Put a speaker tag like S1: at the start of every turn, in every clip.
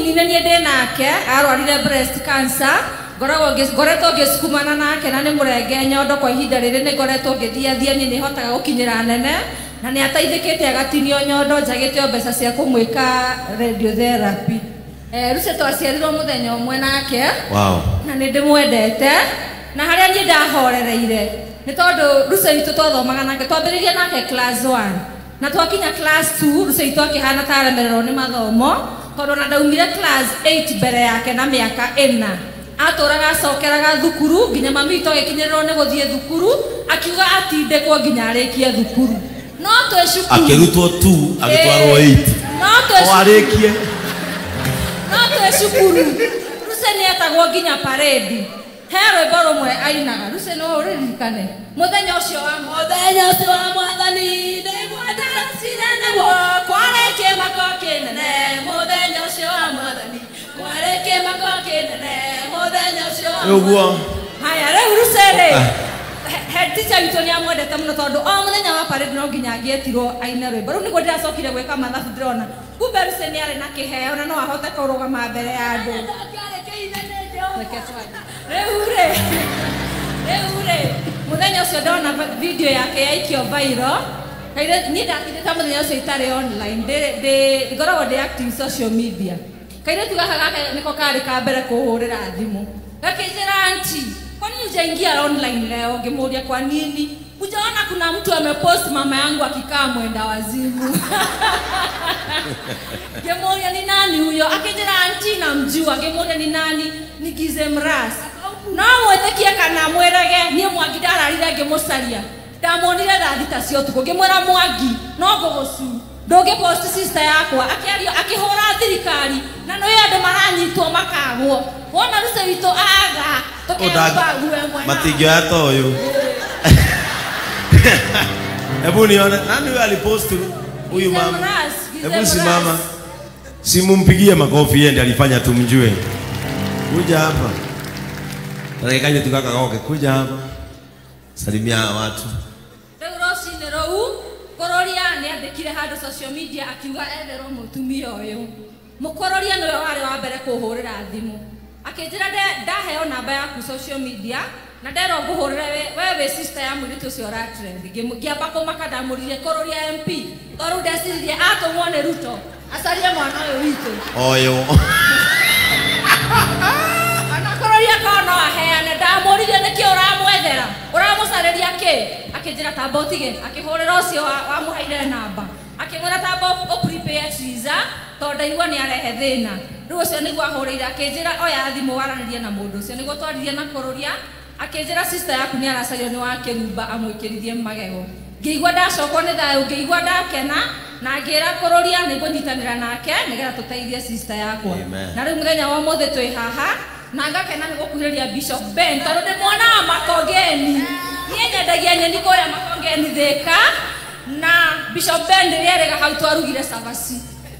S1: mũnini nĩ niĩ ndĩ nake arwarire breast cancer ngoretwo ngĩsukumana nake na nĩ mũrenge nyondo kwa ihinda rĩrĩ nĩ ngoretwo ngĩthiathia niĩ nĩ hotaga gũkinyĩra nene na nĩ ateithĩkĩte agatinio nyondo njagĩte o mbeca cia kũmwĩka radiotherapy. Lucy twaciarirwo mũthenya ũmwe nake.
S2: Wow.
S1: Na nĩ ndĩmwendete na harĩa niĩ ndahorereire nĩ tondũ Lucy witũ twathomaga nake twambĩrĩirie nake class 1 na twakinya class 2 Lucy witũ akĩhana ta aremererwo nĩ mathomo tondũ ona ndaumire class 8 mbere yake na mĩaka 4 atũraga acokeraga thukuru nginya mami witũ agĩkinyĩrĩrwo nĩ gũthiĩ thukuru akiuga atindĩkwo nginya arĩkie thukuru no twĩ cukuru
S2: akĩrutwo 2 agĩtwarwo 8
S1: no twĩ
S2: o arĩkie
S1: no twĩ cukuru Lucy nĩ etagwo nginya parade he rwĩmbo rũmwe ainaga Lucy no ũririkane mũthenya ũcio wa mũthenya ũcio wa mwathani ndĩgwatacire nĩguo kwarĩ kĩmako kĩnene mũthenya ũcio wa mwathani kwarĩ kĩmako kĩnene mũthenya ũcio wa
S2: ũguo
S1: haya rĩu Lucy rĩ head teacher witũ nĩ amwendete mũno tondũ o mũthenya wa parade no nginya angĩetirwo aine rwĩmbo rĩu nĩguo ndĩracokire gwĩka mathabu ndĩrona kumbe Lucy nĩ arĩ na kĩheo na no ahote kũrũgama mbere ya andũ. Rĩu rĩ mũthenya ũcio ndona video yake yaikio viral kaire niĩ ndakindĩte mũthenya ũcio itarĩ online ngoragwo ndĩ active social media kairĩtu gaka gake nĩko karĩ ka mbere kũhũrĩra thimũ gakĩnjĩra auntie kwa nini hujaingia online leo ngĩmũria kwa nini hujaona kuna mtu amepost mama yangu akikaa mwenda wazimu ngĩmũria ni nani huyo akĩnjĩra auntie namjua ngĩmũria ni nani ni Gize Mras no mwĩtĩkie kana mwĩrege niĩ Mwangi ndararire ngĩmũcaria ndamuonire thaa thita cia ũtukũ ngĩmwĩra Mwangi no ngũgũcu ndũngĩpost sister yakwa akĩario akĩhũra thirikari na nĩ andũ maranyitwo makagwo wona Lucy witũ aga tũkembague mwena
S2: matingĩoya ta ũyũ. Hebu nione nani huyo alipost huyu mama. Hebu simama. Simumpigie makofi yeye ndiye alifanya tumjue. Kuja hapa. Tarekaje tukaka goke kuja hapa. Salimia watu.
S1: Rĩu rũcinĩ rũu Kũrũria nĩ andĩkire handũ social media akiuga etherwo mũtumia ũyũ. Mũkũrũria nĩwe warĩ wa mbere kũhũrĩra thimũ. Akĩnjĩra ndaheo namba yaku social media na nderwo ngũhũrĩre we wĩ sister ya mũirĩtu ũcio ũratrend. Ngĩamba kũmaka ndamũririe Kũrũria MP tondũ ndeciririe atũmwo nĩ Ruto acarie mwana ũyũ witũ.
S2: Ũyũ.
S1: Ona Kũrũria korwo no aheane ndamũririe nĩkĩ ũramwethera ũramũcarĩria kĩ akĩnjĩra tamba ũtige akĩhũrĩra ũcio wamũheire namba akĩmwĩra tamba ũprepare visa tondũ ndaigua nĩ arehe thĩna rĩu ũcio nĩguo ahũrĩire akĩnjĩra oya thimũ waranĩrie na mũndũ ũcio nĩguo twaririe na Kũrũria akĩnjĩra sister yaku nĩ aracario nĩ wa Kĩrumba amwĩkĩrithie magego ngĩigua ndacokwo nĩ thayũ ngĩigua ndakena na ngĩra Kũrũria nĩ ngũnyitanĩra nake nĩgetha tũteithie sister yakwa na rĩu mũthenya wa ũmũthĩ twĩ haha na ngakena nĩ gũkuhĩrĩria Bishop Ben tondũ ndĩmuonaga Makongeni niĩ nyendagia nyeni kũrĩa Makongeni Thĩka na Bishop Ben rĩrĩa erĩga hau twarugire cabaci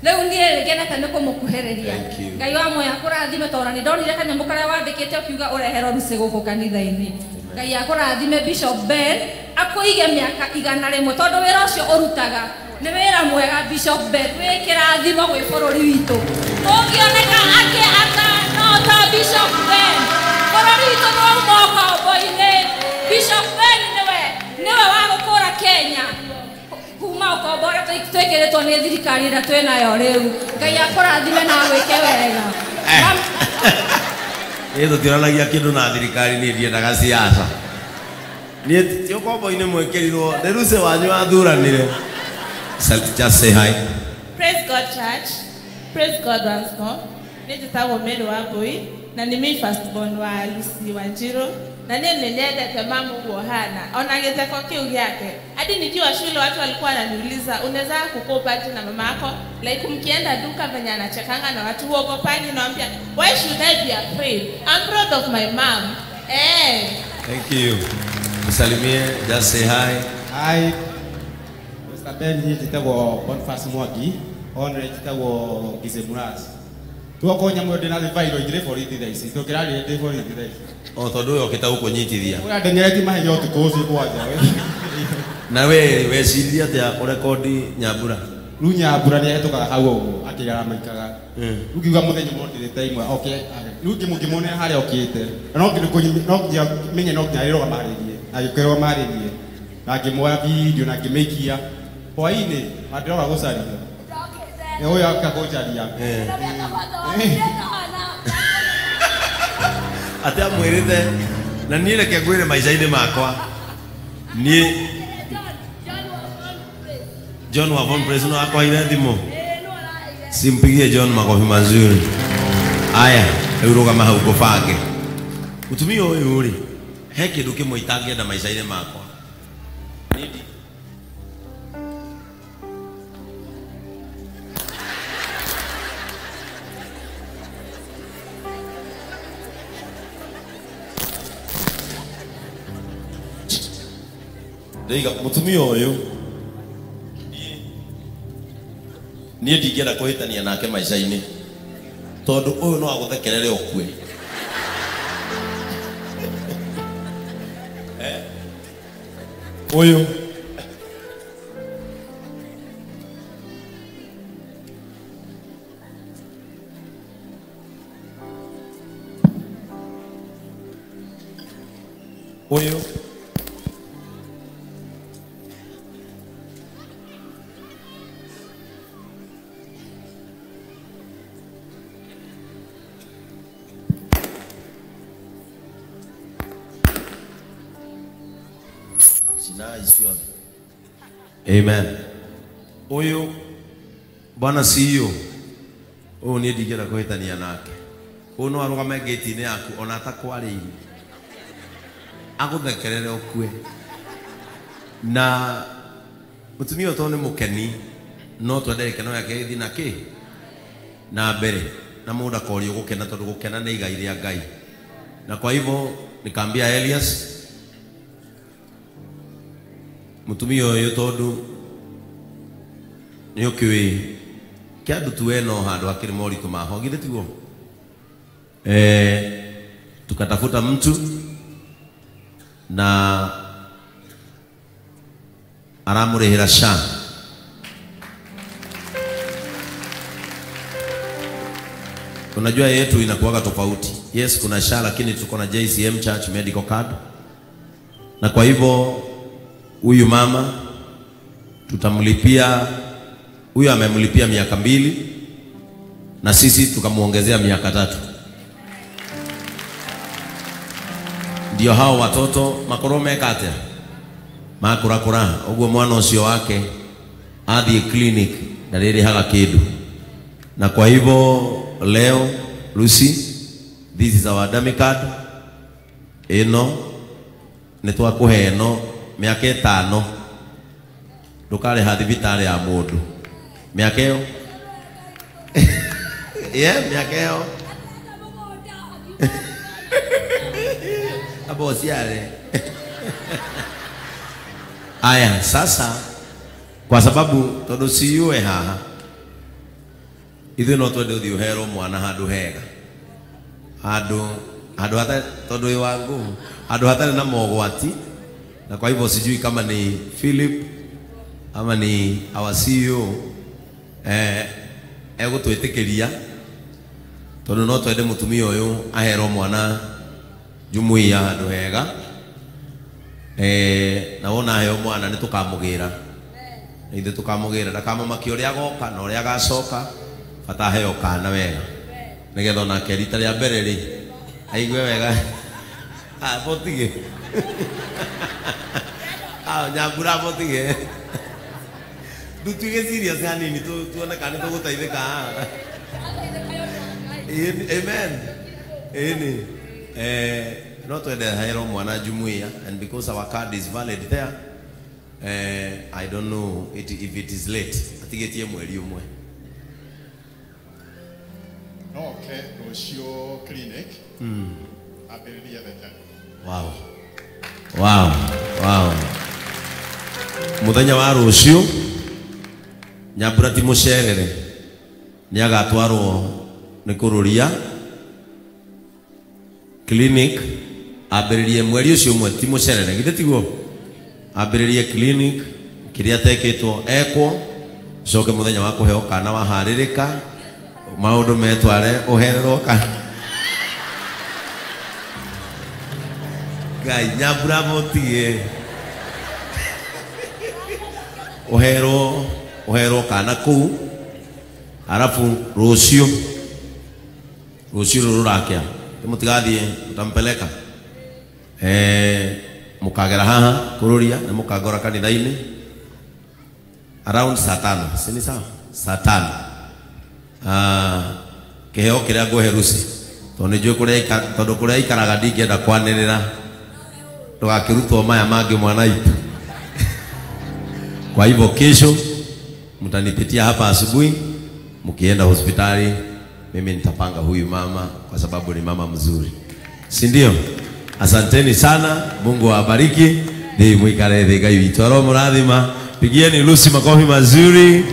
S1: rĩu niĩ ngenete nĩ kũmũkuhĩrĩria Ngai wa muoyo akũrathime tondũ nĩ ndonire kanyamũ karĩa wandĩkĩte ũkiuga ũreherwo Lucy gũkũ kanitha-inĩ Ngai akũrathime Bishop Ben akũige mĩaka 100 tondũ wĩra ũcio ũrutaga nĩ wĩra mwega Bishop Ben wĩ kĩrathimo gwĩ bũrũri witũ tũngĩoneka angĩ atano ta Bishop Ben bũrũri witũ nĩ wauma ũkombo-inĩ Bishop Ben nĩwe wa gũkũra Kenya kuma ũkombo ũrĩa twĩkĩrĩtwo nĩ thirikari ĩrĩa twĩ nayo rĩu Ngai akũrathime na agwĩke wega.
S2: Niĩ tũtioranagia kĩndũ na thirikari niĩ ndiendaga siasa niĩ ti ũkombo-inĩ mwĩkĩrirwo nĩ Lucy wanyu wathuranire. Just say hi.
S3: Praise God church. Praise God once more. Niĩ njĩtagwo Mary Wambui na nĩ mi first born wa Lucy Wanjiru na niĩ nĩnyendete mamu ũguo hana ona gĩtheko kĩu gĩake hadi nikiwa shule watu walikuwa wananiuliza unaweza kukopa aje na mama yako like mkienda duka venye anachekanga na watu huogopangi naambia why should I be afraid I'm proud of my mom.
S2: Thank you. Msalimie, just say hi.
S4: Hi. Mr. Ben njĩtagwo Boniface Mwangi one njĩtagwo Gize Mras tuokorwo nyamũ ĩyo ndĩna viral ingĩrĩ borithi thaa ici tũngĩrarire ndĩ borithi thaa ici
S2: o tondũ ũyũ okĩte gũkũnyitithia
S4: ũrĩa ndenyeretie mahenya ũtukũ ũcio kwanja
S2: na we weciririe atĩa ũrekondi Nyambura?
S4: Rĩu Nyambura nĩ ahĩtũkaga hau ũguo akĩgaramaikaga. Rĩu ngiuga mũthenya ũmwe ndĩrĩte imwe oke rĩu ngĩmuonera harĩa okĩte. Na no nginya menye no nginya arĩrũgama arĩrie. Na agĩkĩrũgama arĩrie. Na ngĩmuoya video na ngĩmĩikia. Hwaĩ-inĩ andĩroga gũcaria. Ũyũ aka gũcaria.
S2: Atĩ amwĩrĩte na niĩ reke ngwĩre maica-inĩ makwa. Niĩ John wa Von Praise no akwaire thimũ. Simpigie John makofi mazuri. Aya, rĩu rũgama hau ngũbange. Mũtumia ũyũ rĩ, he kĩndũ kĩmwe itangĩenda maica-inĩ makwa. Ndĩiga mũtumia ũyũ niĩ ndingĩenda kũhĩtania nake maica-inĩ tondũ ũyũ no agũthekerere ũkue. Ũyũ ũyũ Amen. Ũyũ bwana CEO ũyũ niĩ ndingĩenda kũhĩtania nake. Ũyũ no arũgame gate-inĩ yaku ona atakwarĩirie agũthekerere ũkue. Na mũtumia ũyũ tondũ nĩ mũkeni no twende gĩkeno gĩake gĩthiĩ na kĩ na mbere, na mũndũ akorio gũkena tondũ gũkena nĩ igai rĩa Ngai. Na kwa hivyo nikaambia Elias mũtumia ũyũ tondũ nĩ ũkĩũĩ kĩandũ tu no handũ hakĩrĩ moritũ maho githĩ tiguo? Tukatafuta mtu na aramũrĩhĩra SHA. Unajua yetu inakuwaga tofauti. Yes, kuna SHA lakini tuko na JCM Church Medical Card. Na kwa hivyo huyu mama tutamlipia, huyu amemlipia miaka 2 na sisi tukamuongezea miaka 3. Ndio hao watoto makorwo meka atia makurakura uguo mwana ucio wake athie clinic na rĩrĩhaga kĩndũ. Na kwa hivyo leo Lucy, this is our dummy card ĩno nĩ twakũhe ĩno mĩaka 5 ndũkarĩha thibitarĩ ya mũndũ mĩaka ĩyo. Yeah, mĩaka ĩyo abosiare. Aya, sasa kwa sababu tondũ CEO haha ithuĩ no twende ũthiĩ ũherwo mwana handũ hega, handũ hatarĩ tondũ wĩ wa nguvu, handũ hatarĩ na mogwati. Na kwa hivyo sijui kama ni Philip ama ni our CEO egũtwĩtĩkĩria tondũ no twende mũtumia ũyũ aherwo mwana jumuiya handũ hega. Na wona aheo mwana nĩ tũkamũgĩra, ithuĩ tũkamũgĩra ndakamũmakia ũrĩa agoka na ũrĩa agacoka, bata aheo kana wega nĩgetha onake rita rĩa mbere rĩ aigue wega. Botige Nyambura botige ndutuige serious hanini tuone kana nĩtũgũteithĩka. Amen. Ĩni no twende aheo mwana jumuiya, and because our card is valid there, I don't know if it is late atigetie mweri ũmwe.
S5: No oke rũciũ clinic ambĩrĩrie tene.
S2: Wow. Wow. Wow. Mũthenya wa rũciũ Nyambura ti mũcerere nĩ agatwarwo nĩ kũrũria clinic ambĩrĩrie mweri ũcio ũmwe ti mũcerere githĩ tiguo? Ambĩrĩrie clinic kĩrĩa atekĩtwo ekwo Coke muthenya wa kuheo kana waharirika maundu metware uhererwo kana Ngai nyambura mutige uherwo kana kuu arafu rucio rurakia mutigathie mutampeleka mukagera haha kururia na mukagora kanitha-ini around saa 5 si ni sawa saa 5 kiheo kiria nguhe Lucy tondu nĩ njũĩ kũrĩa tondu kũrĩa ikaraga ndingĩenda kwanĩrĩra ndũgakĩrutwo maya mangĩ mwana itu. Kwa hivyo kesho mtanipitia hapa asubuhi mkienda hospitali mimi nitapanga huyu mama kwa sababu ni mama mzuri, si ndio? Asanteni sana, Mungu awabariki. Ni mwikare thĩ Ngai witũ aromũrathima. Pigieni Lucy makofi mazuri.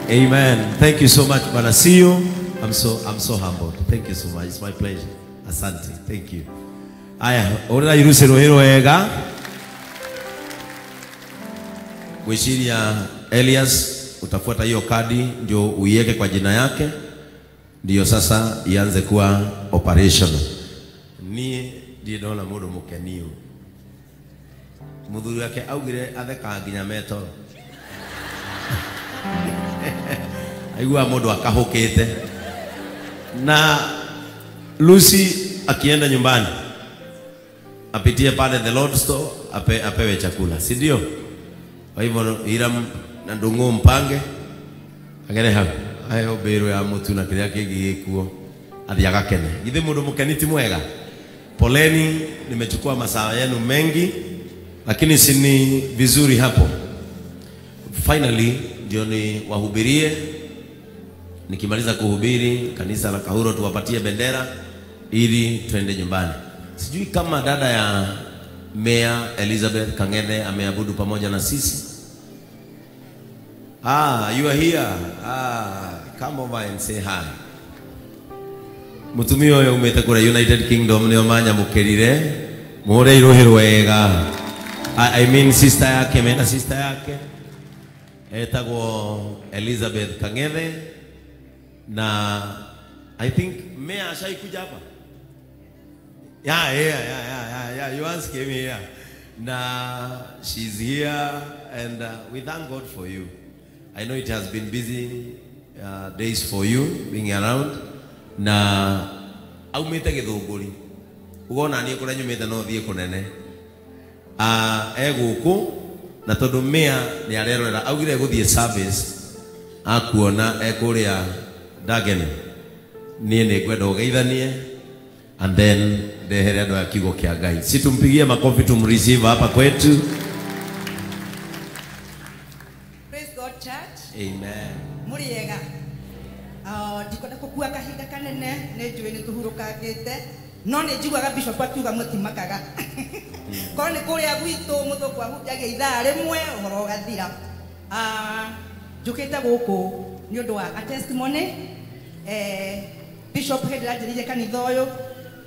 S2: Amen. Thank you so much bwana. See you. I'm so humbled. Thank you so much. It's my pleasure. Asante. Thank you. Aya, ora Lucy rũhĩ wega. Gwĩciria Elias utafuata hiyo kadi ndio uiweke kwa jina yake ndio sasa ianze kuwa operational. Ni ndiye ndona mundu mukeniu muthuri wake augire athekaga nginya metoro aigua mundu akahukite. Na Lucy akienda nyumbani apitie pale the Lord store apewe chakula, si ndio? Kwa hivyo Hiram na Ndung'u mpange agere hau aheo mbĩrũ ya mũtu na kĩrĩa kĩngĩ gĩkuo athiĩ agakene. Githĩ mũndũ mũkeni ti mwega? Poleni, nimechukua masaa yenu mengi, lakini si ni vizuri hapo. Finally ndio ni wahubirie. Nikimaliza kuhubiri kanisa la Kahuro tuwapatie bendera ili twende nyumbani. Sijui kama dada ya Mayor Elizabeth Kang'ethe ameabudu pamoja na sisi. Ah, you are here. Ah, come over and say hi. Mutumia ũyũ umĩte kũrĩa United Kingdom nĩo manyamũkĩrire mũhũre irũhĩ rwega. I mean sister yake, mena sister yake etagwo Elizabeth Kang'ethe, na I think Mayor ashaikuja hapa. Yeah, you once came here. Na she's here and we thank God for you. I know it has been busy days for you being around. Na aumite Githunguri ugona nie kuria nyumite no thie kunene eguku na tondu Mayor ni arerorera augire guthie service akuona ekuria Dagenham nie ni ngwenda ugeithanie and then ndehere andu a kiugo kia Ngai. Si tumpigie makofi tumreceive hapa kwetu.
S6: Praise God church.
S2: Amen.
S6: Muriega ndikwenda kukua kahinda kanene ni njui ni tuhurukangite no ni njiguaga bishop akiuga mutimakaga korwo ni kuria gwitu muthungu ahunjagia ithaa rimwe uhoro ugathira. Njukite guku ni undu wa a testimony. Bishop hindi anjiririe kanitha uyu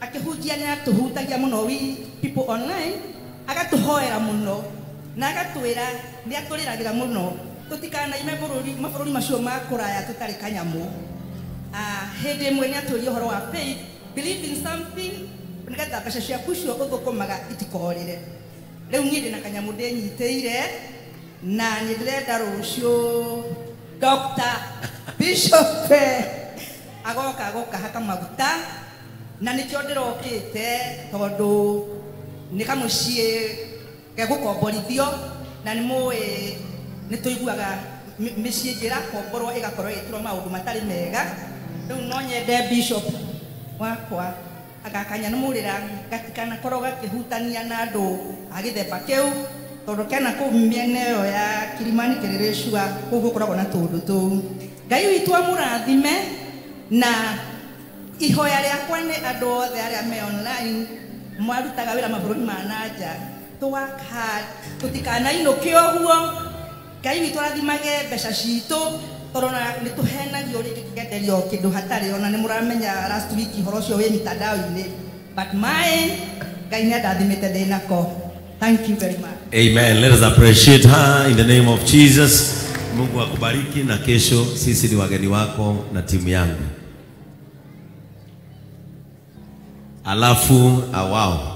S6: akihunjia ni atuhutagia muno we people online agatuhoera muno na agatwira ni aturiragira muno tutikanaime mabũrũri macio ma kũraya tũtarĩ kanyamũ. Hĩndĩ ĩmwe nĩ atũria ũhoro wa faith, believe in something nĩgetha mbeca ciaku icio ũthũkũmaga itikorĩre. Rĩu niĩ ndĩna kanyamũ ndĩnyitĩire na nĩ ndĩrenda rũciũ Dr. Bishop agoka haka maguta na nĩkĩo ndĩrokĩte tondũ nĩ kamũciĩ gegũkomborithio na nĩ mũĩ nĩ tũiguaga mĩciĩ ĩngĩ ĩrakomborwo ĩgakorwo ĩgĩkĩrwo maũndũ matarĩ mega. Rĩu no nyende bishop wakwa agakanyanũmũrĩra gatikanakorwo gakĩhutania na andũ a gĩthemba kĩu tondũ kena kũu mĩena ĩyo ya Kilimani Kĩrĩrĩcua kũu gũkoragwo na tũũndũ tũu. Ngai witũ amũrathime na ihoya rĩakwa nĩ andũ othe arĩa me online marutaga wĩra mabũrũri ma na nja tũ work hard tũtikanainũke ũguo. Ngai witũ arathimage mbeca citũ tondũ nĩ tũhenagio rĩngĩ tũkenderio kĩndũ hatarĩ ona nĩ mũramenya last week ũhoro ũcio wĩ mitandao-inĩ, but my Ngai nĩ andathimĩte ndĩnako. Thank you very much.
S2: Amen. Let us appreciate her in the name of Jesus. Mungu akubariki, na kesho sisi ni wageni wako na timu yangu. Alafu awao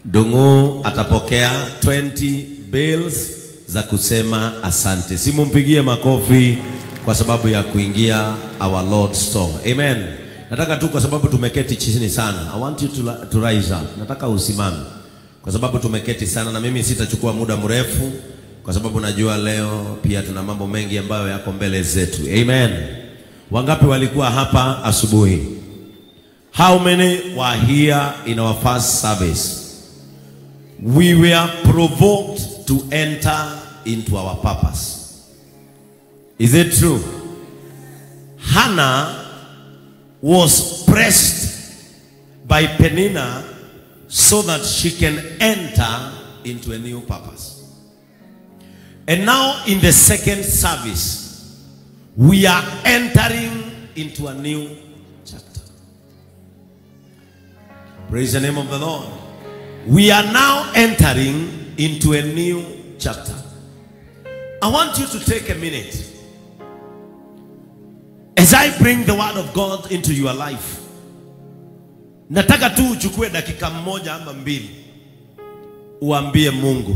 S2: Dungu atapokea 20 bills za kusema asante. Simumpigie makofi kwa sababu ya kuingia our Lord's store. Amen. Nataka tu kwa sababu tumeketi chini sana. I want you to rise up. Nataka usimame kwa sababu tumeketi sana, na mimi sitachukua muda mrefu kwa sababu najua leo pia tuna mambo mengi ambayo yako mbele zetu. Amen. Wangapi walikuwa hapa asubuhi? How many were here in our first service? We were provoked to enter into our purpose. Is it true? Hannah was pressed by Peninnah so that she can enter into a new purpose. And now in the second service, we are entering into a new chapter. Praise the name of the Lord. We are now entering into a new chapter. I want you to take a minute. As I bring the word of God into your life, nataka tu uchukue dakika moja ama mbili, uambie Mungu,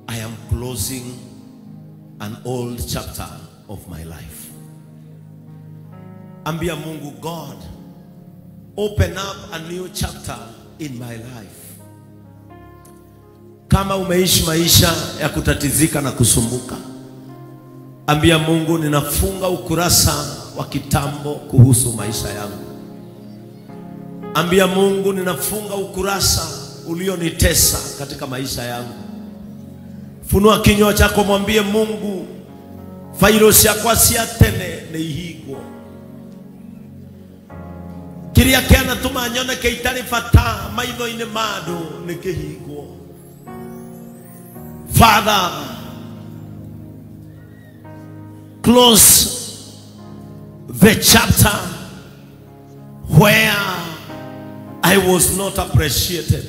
S2: I am closing an old chapter of my life. Ambia Mungu, God, open up a new chapter in my life. Kama umeishi maisha ya kutatizika na kusumbuka, ambia Mungu, ninafunga ukurasa wa kitambo kuhusu maisha yangu. Ambia Mungu, ninafunga ukurasa ulionitesa katika maisha yangu. Funua kinywa chako, mwambie Mungu, fairo ciakwa cia tene nĩ ihingwo. Kĩrĩa kĩanatũma nyoneke itarĩ bata maitho-inĩ ma andũ nĩ kĩhingwo. Father, close the chapter where I was not appreciated.